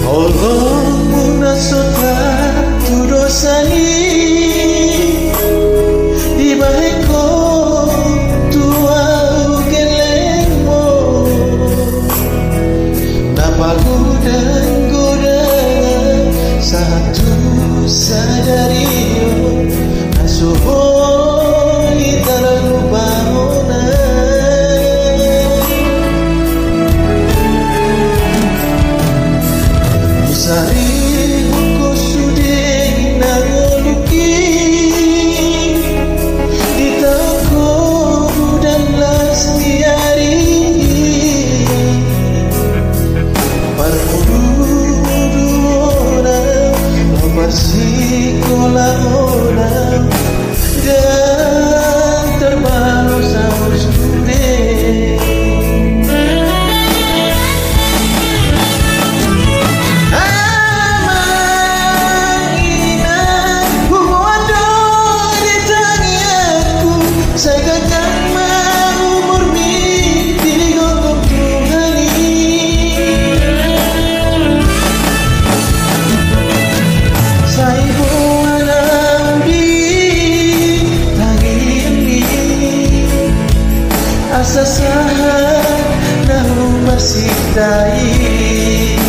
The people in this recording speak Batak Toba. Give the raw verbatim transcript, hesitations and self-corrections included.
Holongmu na so tatu dosa ni, dibahen Ho tu ahu gellengmu. Na pagodanggodang sahat tu sadari on, na so boi tarlupa hona. Husarihon Ho sude na ngolungki, ditaon Ho dan las ni ari. Parmuduona, parsikola hona, dan tarbalos ahu sude. Amang inang, huboan do di tangiangku, sai ganjang ma umurmi di gogom Tuhan i. Sai boanam di tangiangmi, asa sahat na humarsinta i.